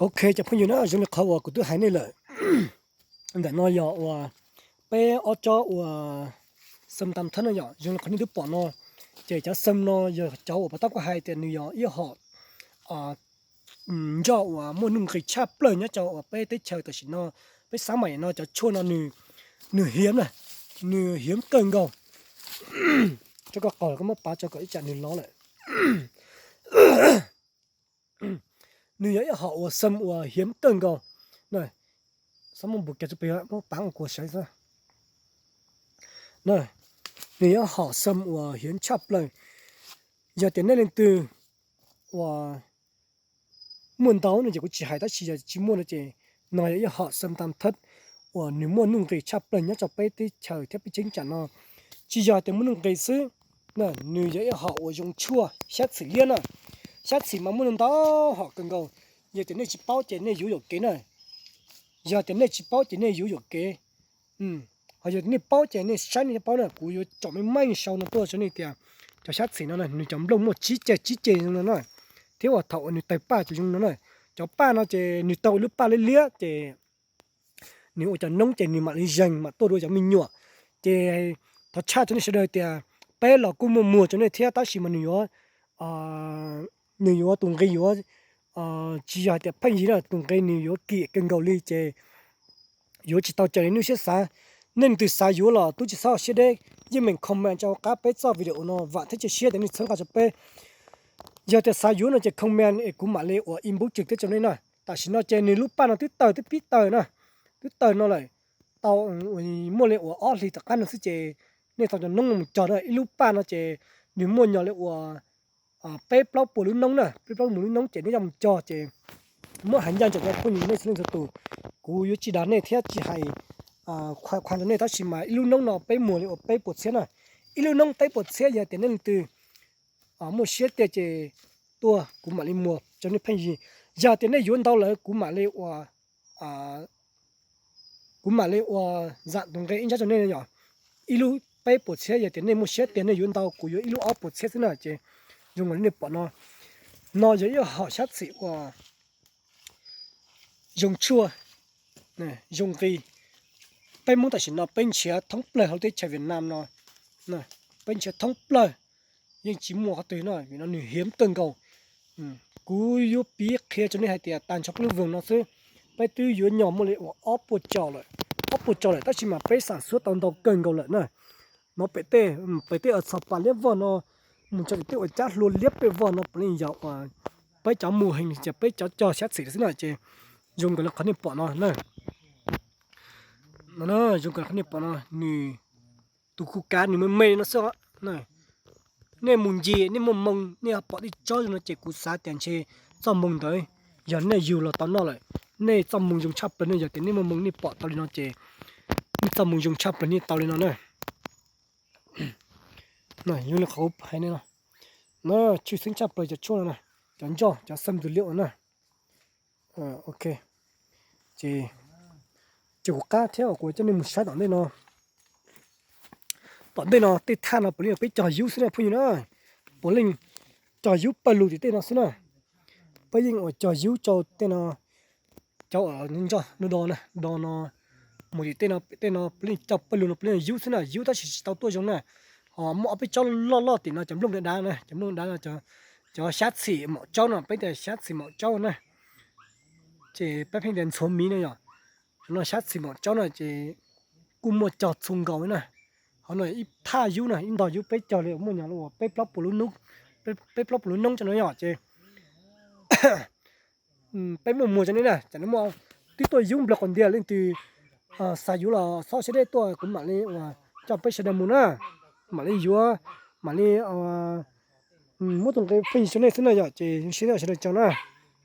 Ok, cov phooj ywg na, zoo li qhov uas kuv twb hais nej lawm, ntawm no yog uas peb ob tsob uas xeem tam thab no yom, zoo li qhov nej twb pom no, ces cov xeem no yog cov uas puas tab kuj hais tias nws yog ib hom nroj uas muaj nuj nqis tshaj plaws nyob rau uas peb teb chaws tam sim no, peb xab maim no cov tshuaj no nws hiav na, nws hiav kawg nkaus. Rau koj qaug koj muab pav tso kom ib tsam nws lov lawm. Nws yog ib hom uas xeem uas hiav kawg nkaus. Xab muab npus kiag tso pem, muab pav ua kuas sawv xwb. Nws yog hom xeem uas hiav tshaj plaws. Yog tias nej leej twg uas muaj ntau no ces kuv tsis hais, tab sis yog tsis muaj no ces no yog ib hom xeem tam thab uas nws muaj nuj nqis tshaj plaws nyob rau peb teb chaws thiab peb cheeb tsam no. Tsis yog tias muaj nuj nqis xwb, nws yog ib hom uas zoo tshuaj xyab txhim liab na. Xyab txhim mas muaj ntau hom kawg nkaus. Yog tias nej tsis paub ces nej yuav yuam kev na. Yog tias nej tsis paub ces nej yuav yuam kev. Ho yog nej paub ces nej saib nej paub na, kuv yuav tsom meej meej sau no tuaj rau nej tias cov xyab txhim no nws cov nplooj muaj tsib ceg tsib ceg zoo no na, thiab uas thaum uas nws tawg paj ces zoo no na. Cov paj no ces nws tau ib lub paj liab liab ces nws ua cov noob ces nws mam li zeeg mam tuaj dua cov me nyuam. Ces thov tshaj rau nej sawv daws tias peb los kuj muaj muag rau nej thiab, tab sis mas nws yuav, nws yuav tus nqi yuav tsis yog hais tias pheej yig na, tus nqi nws yuav kim kawg nkaus li ces yuav tsis tau raws li nej siab xav. Nej leej twg xav yuav los tub tsis txhob siab deb, yeej meem comment rau hauv qab peb txoj video no, vam thiab cia siab tias nej txhawb nqa rau peb. Yog tias xav yuav no ces comment es kuv mam li ua inbox trực tiếp rau nej na. Tam sim no ces nws lub paj no twb tawg twb pib tawg na, twb tawg no lawm, tau muaj li uas ob hlis tom qab no xwb ces nej tau cov noob no mus cog na. Ib lub paj no ces nws muaj nyog li uas peb plaub puas lub noob na, peb plaub puas lub noob ces nej coj mus cog ces muab hais ncaj nraim rau phooj ywg nej txhua leej txhua tus. Kuv yuav tsis dag nej thiab tsis hais qhuas rau nej, tab sis mas ib lub noob no peb muag li uas peb puas txhiab na. Ib lub noob peb puas txhiab, yog tias nej leej twg muaj siab tiag ces tuaj kuv mam li muag rau nej pheej yig. Yog tias nej yuav ntau lawm kuv mam li ua, kuv mam li ua zam tus nqi ib ntsab rau nej yom. Ib lub peb puas txhiab, yog tias nej muaj siab tiag nej yuav ntau kuv yuav ib lub ob puas txhiab xwb na ces zoo nkaus li nej pom no. No yog ib hom xyab txhim uas zoo tshuaj, zoo nqi. Peb Hmoob tam sim no peb nrhiav thoob plawg hauv teb chaws Vietnam no, peb nrhiav thoob plawg, yeej tsis muaj qhov twg no vim no nws hiav kawg nkaus. Kuv yuav piv qhia rau nej hais tias tag nrho lub voog no xwb, peb twb yuav nyog muaj li uas ob puas caum lawm, ob puas caum lawm, tab sis mas peb xam xuab tau ntau kawg nkaus lawm na. No pem tej, pem tej uas txhos pas liab vog no mus txog tim tej uas cab hlua liab pem vog no puav leej yog uas peb cov mus heev ces peb cov cog xyab txhim xwb na ces zoo nkaus li qhov nej pom no na. Zoo nkaus li qhov nej pom no, nws tus khu kav nws me me no xwb. Nej mus ncig nej muaj moo nej pom tej tsob zoo no ces kuv xav tias ntshe txoj moo ntawd yog nej yug los tau noj lawm. Nej txoj moo zoo tshaj plaws ne, yog tias nej muaj moo nej pom tau li no ces nej txoj moo zoo tshaj plaws nej tau li no na. Zoo li qhov hais no, tshwj xeeb tshaj plaws cov tshuaj no na, cov nroj cov xeem tus liab uas na. Ok, ces, ces kuv qab thiab kuv coj nej mus saib tom ntej no. Tom ntej no tej thaj no puav leej peb cog yub xwb na phooj ywg na. Puav leej cog yub pawg lug tim tej no xwb na. Peb yeej uas cog yub rau tej no, cov uas nroj do do na, do no mus tim tej no, pem tej no puav leej cog pawg lug no puav leej yub xwb na, yub tab sis tsis tau tuaj zoo na. Ho muaj ob peb tsob loj loj tim no, cov nplooj dav dav na, cov nplooj dav no, cov xyab txhim maum tsaub no, peb tias xyab txhim maum tsaub na. Ces peb pheej tias ntxhuav miv no yom. No xyab txhim maum tsaub no ces kuj muaj cog txhua nkaus na. Ho no ib thaj yub na, ib ntog yub peb cog li muaj nyog li uas peb plaub puas lub noob, peb plaub puas lub noob rau no yom ces peb muaj muag rau nej na, tsam no muaj twb tuaj yub nplawg quas ntiag, leej twg xav yuav los txhob siab deb tuaj kuv mam li uas coj peb sawv daws mus na, mam li yuav, mam li muab tus nqi pheej yig rau nej xwb na yom, ces zoo siab sawv daws tsaug na.